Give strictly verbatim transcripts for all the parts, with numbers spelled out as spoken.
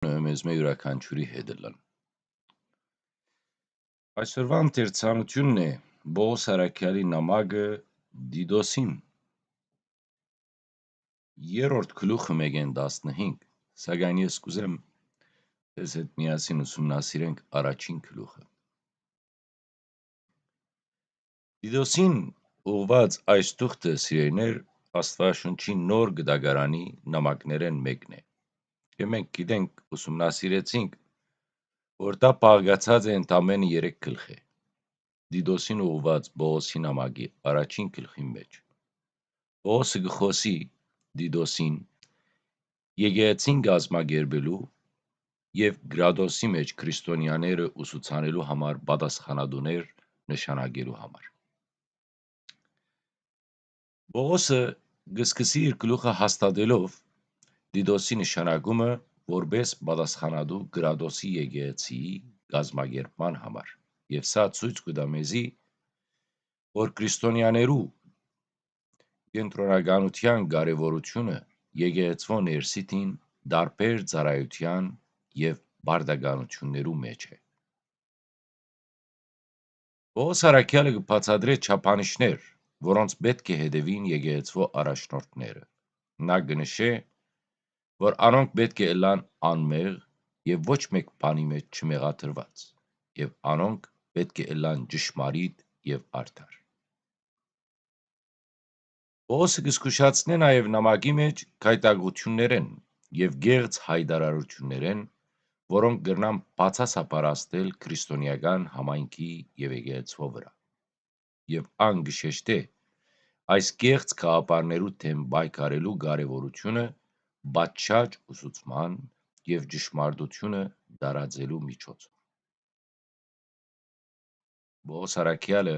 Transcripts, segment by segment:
մտածողութիւնը մեզմէ իւրաքանչիւրի հետ ըլլան։ Այսօրուան թերցանութիւնն է Պողոս առաքեալի նամակը Տիտոսին, երրորդ գլուխը մէկէն տասնհինգ, սակայն ես կ'ուզեմ ձեզ հետ միասին ուսումնասիրենք առաջին գլուխը։ Տիտոսին ուղղուած այս թուղթը, սիրելիներ, Աստուածաշունչի Նոր Գտակարանի նամակներէն մէկն է։ Եւ մենք գիտենք, ուսումնասիրեցինք, որ դա բաղկացած է ընդամէնը երեք գլխէ։ Տիտոսին ուղղուած Պողոսի նամակի առաջին գլխին մէջ Պողոսը կը խօսի Տիտոսին, եկեղեցին կազմակերպելու եւ Կրատոսի մէջ քրիստոնեաները ուսուցանելու համար պատասխանատուներ նշանակելու համար։ Պողոսը կը սկսի իր գլուխը հաստատելով Տիտոսի նշանակումը որպէս պատասխանատու Կրատոսի եկեղեցիի կազմակերպման համար, եւ սա ցոյց կու տայ մեզի, որ քրիստոնեաներու կենտրոնականութեան կարեւորութիւնը եկեղեցւոյ ներսիդին տարբեր ծառայութեան եւ պարտականութիւններու մէջ է։ Պողոս առաքեալը կը բացատրէ չափանիշներ, որոնց պէտք է հետեւին եկեղեցւոյ առաջնորդները։ Նա կը նշէ, որ անոնք պէտք է ըլլան անմեղ եւ ոչ մէկ բանի մէջ չմեղադրուած, եւ անոնք պէտք է ըլլան ճշմարիտ եւ արդար։ Պողոսը կը զգուշացնէ նաեւ նամակի մէջ գայթակղութիւններէն եւ կեղծ յայտարարութիւններէն, որոնք կրնան բացասաբար ազդել քրիստոնեական համայնքի եւ եկեղեցւոյ վրայ։ Եւ ան կը շեշտէ այս կեղծ գաղափարներու դէմ պայքարելու կարեւորութիւնը պատշաճ ուսուցման եւ ճշմարտութիւնը տարածելու միջոցով։ Պողոս առաքեալը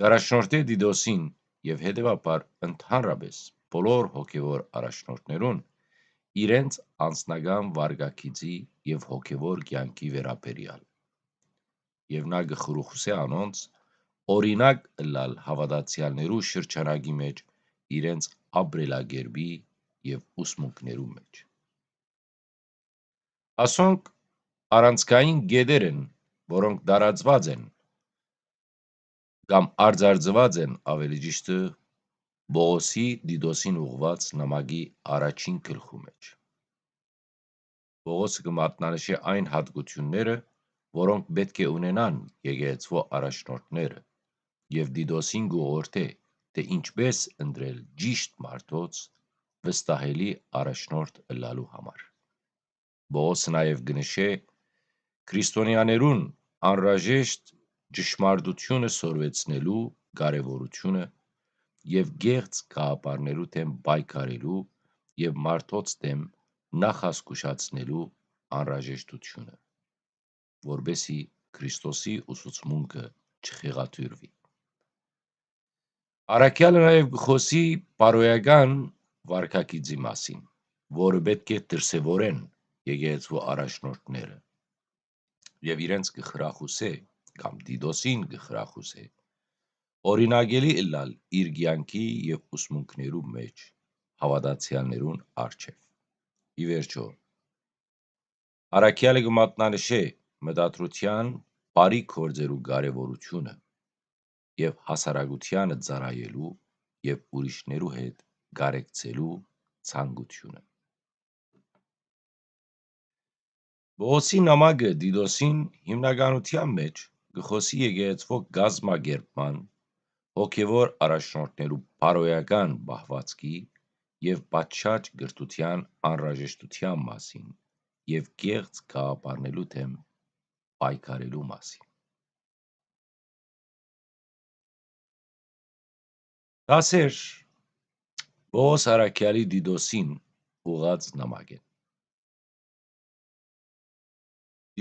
կ'առաջնորդէ Տիտոսին եւ հետեւաբար ընդհանրապէս բոլոր հոգեւոր առաջնորդներուն իրենց անձնական վարքագիծի եւ հոգեւոր կեանքի վերաբերեալ։ Եւ նա կը խրուխուսէ անոնց օրինակ ըլլալ հաւատացեալներու շրջանակի մէջ իրենց ապրելակերպի եւ ուսմունքներու մէջ։ Ասոնք առանցքային կետեր են, որոնք տարածուած են կամ արձարծուած են, ավելի ճիշդը, Պողոսի Տիտոսին ուղղուած նամակի առաջին գլխու մէջ։ Պողոսը կը մատնանշէ այն յատկութիւնները, որոնք պէտք է ունենան եկեղեցւոյ առաջնորդները, եւ Տիտոսին կ'ուղղորդէ, թէ ինչպէս ընտրել ճիշդ մարդոց վստահելի առաջնորդ ըլլալու համար։ Պողոսը նաեւ կը նշէ քրիստոնեաներուն անհրաժեշտ ճշմարտութիւնը սորվեցնելու կարեւորութիւնը եւ կեղծ գաղափարներու դէմ պայքարելու եւ մարդոց դէմ նախազգուշացնելու անհրաժեշտութիւնը, որպէսզի Քրիստոսի ուսուցմունքը չխեղաթիւրուի։ Առաքեալը նաեւ կը խօսի բարոյական վարքագիծի մասին, որը պէտք է դրսեւորեն եկեղեցու առաջնորդները, եւ իրենց կը խրախուսէ, կամ Տիտոսին կը խրախուսէ, օրինակելի ըլլալ իր կեանքի եւ ուսմունքներու մէջ հաւատացեալներուն առջեւ։ Ի վերջոյ, առաքեալը կը մատնանշէ մտադրութեան բարի գործերու կարեւորութիւնը եւ հասարակութեանը ծառայելու եւ ուրիշներու հետ կարեկցելու ցանկութիւնը։ Պողոսի նամակը Տիտոսին հիմնականութեան մէջ կը խօսի եկեղեցւոյ կազմակերպման, հոգեւոր առաջնորդներու բարոյական պահվածքի եւ պատշաճ կրթութեան անհրաժեշտութեան մասին եւ կեղծ գաղափարներու դէմ պայքարելու մասին։ Դասեր Պողոս առաքեալի Տիտոսին ուղղած նամակէն։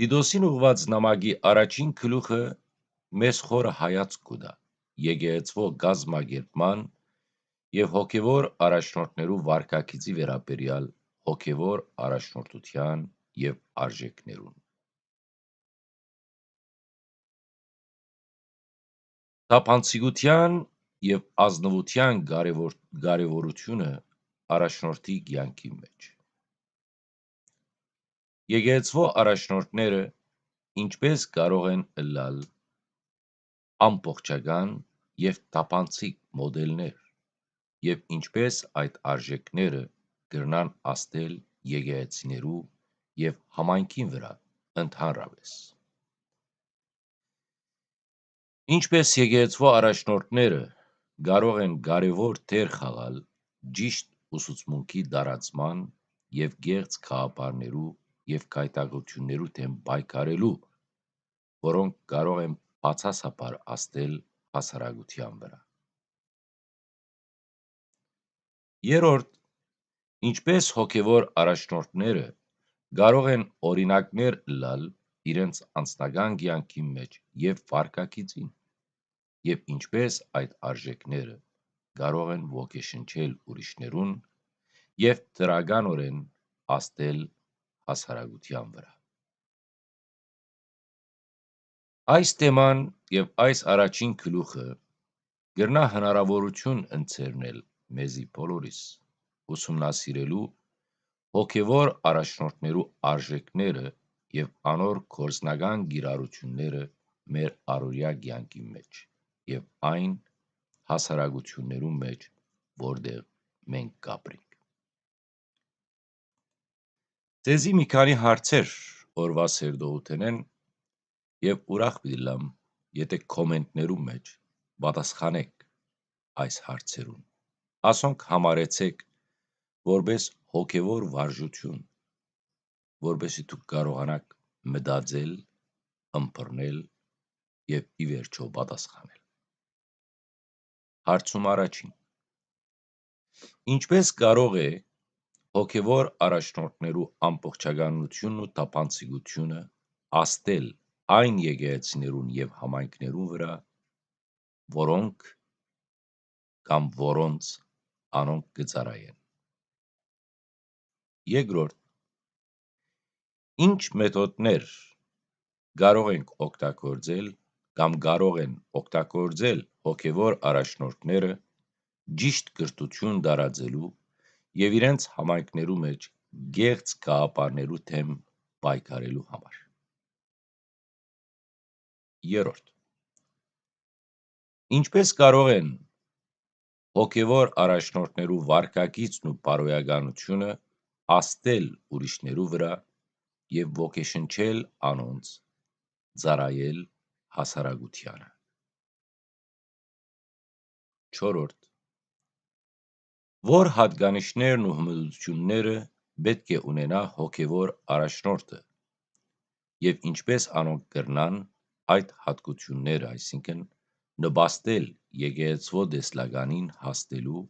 Տիտոսին ուղղված նամակի առաջին գլուխը մեզ խորը հայացք կու տայ եկեղեցւոյ կազմակերպման եւ հոգեւոր առաջնորդներու վարքագիծի վերաբերեալ հոգեւոր առաջնորդութեան եւ արժեքներուն։ Թափանցիկութեան եւ ազնուութեան կարեւոր-, կարեւորութիւնը առաջնորդի կեանքի մէջ։ Եկեղեցւոյ առաջնորդները ինչպէս կարող են ըլլալ ամբողջական եւ թափանցիկ մոդելներ, եւ ինչպէս այդ արժեքները կրնան ազդել եկեղեցիներու եւ համայնքին վրայ ընդհանրապէս։ Ինչպէս եկեղեցւոյ առաջնորդները կարող են կարեւոր դեր խաղալ ճիշտ ուսուցմունքի տարածման եւ կեղծ գաղափարներու եւ գայթակղութիւններու դէմ պայքարելու, որոնք կարող են բացասաբար ազդել հասարակութեան վրայ։ Երրորդ, ինչպէս հոգեւոր առաջնորդները կարող են օրինակներ ըլլալ իրենց անձնական կեանքին մէջ եւ վարքագիծին, եւ ինչպէս այդ արժեքները կարող են ոգեշնչել ուրիշներուն եւ դրականօրէն ազդել հասարակութեան վրայ։ Այս թեման եւ այս առաջին գլուխը կրնայ հնարաւորութիւն ընձեռնել մեզի բոլորիս ուսումնասիրելու հոգեւոր առաջնորդներու արժեքները եւ անոր գործնական կիրառութիւնները մեր առօրեայ կեանքին մէջ եւ այն հասարակութիւններուն մէջ, որտեղ մենք կ'ապրենք։ Ձեզի մի քանի հարցեր օրուայ սերտողութենէն եւ ուրախ պիտի ըլլամ, եթէ կոմենտներու մէջ պատասխանէք այս հարցերուն։ Ասոնք համարեցէք որպէս հոգեւոր վարժութիւն, որպէսզի դուք կարողանաք մտածել, ըմբռնել եւ ի վերջոյ պատասխանել։ Հարցում առաջին. ինչպէս կարող է հոգեւոր առաջնորդներու ամբողջականութիւնն ու թափանցիկութիւնը ազդել այն եկեղեցիներուն եւ համայնքներուն վրայ, որոնք կամ որոնց անոնք կը ծառայեն։ Երկրորդ, ինչ մեթոդներ կարող ենք օգտագործել կամ կարող են օգտագործել հոգեվոր առաջնորդները ճիշտ կրթութիւն տարածելու եւ իրենց համայնքներու մէջ կեղծ գաղափարներու դէմ պայքարելու համար։ Երրորդ, ինչպէս կարող են հոգեվոր առաջնորդներու վարքագիծն ու բարոյականութիւնը ազդել ուրիշներու վրայ եւ ոգեշնչել անոնց, ծառայել հասարակութեանը։ Չորրորդ, ո՞ր յատկանիշներն ու հմտութիւնները պէտք է ունենայ հոգեվոր առաջնորդը եւ ինչպէս անոնք կրնան այդ յատկութիւնները, այսինքն՝ նպաստել եկեղեցւոյ տեսլականին հասնելու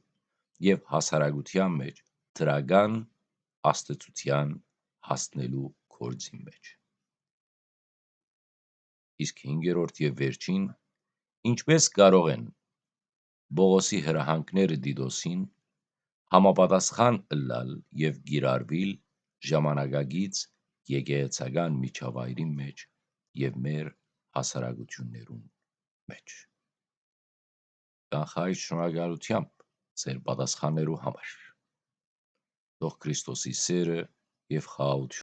եւ հասարակութեան մէջ դրական ազդեցութեան հասնելու գործին մէջ։ Իսկ հինգերորդ եւ վերջին, ինչպէս կարող են Պողոսի հրահանգները Տիտոսին համապատասխան ըլլալ եւ կիրառուիլ ժամանակակից եկեղեցական միջավայրին մէջ եւ մեր հասարակութիւններուն մէջ։ Կանխայ շնորհակալութեամբ ձեր պատասխաններու համար։ Թող Քրիստոսի սէրը եւ խաղաղութիւնը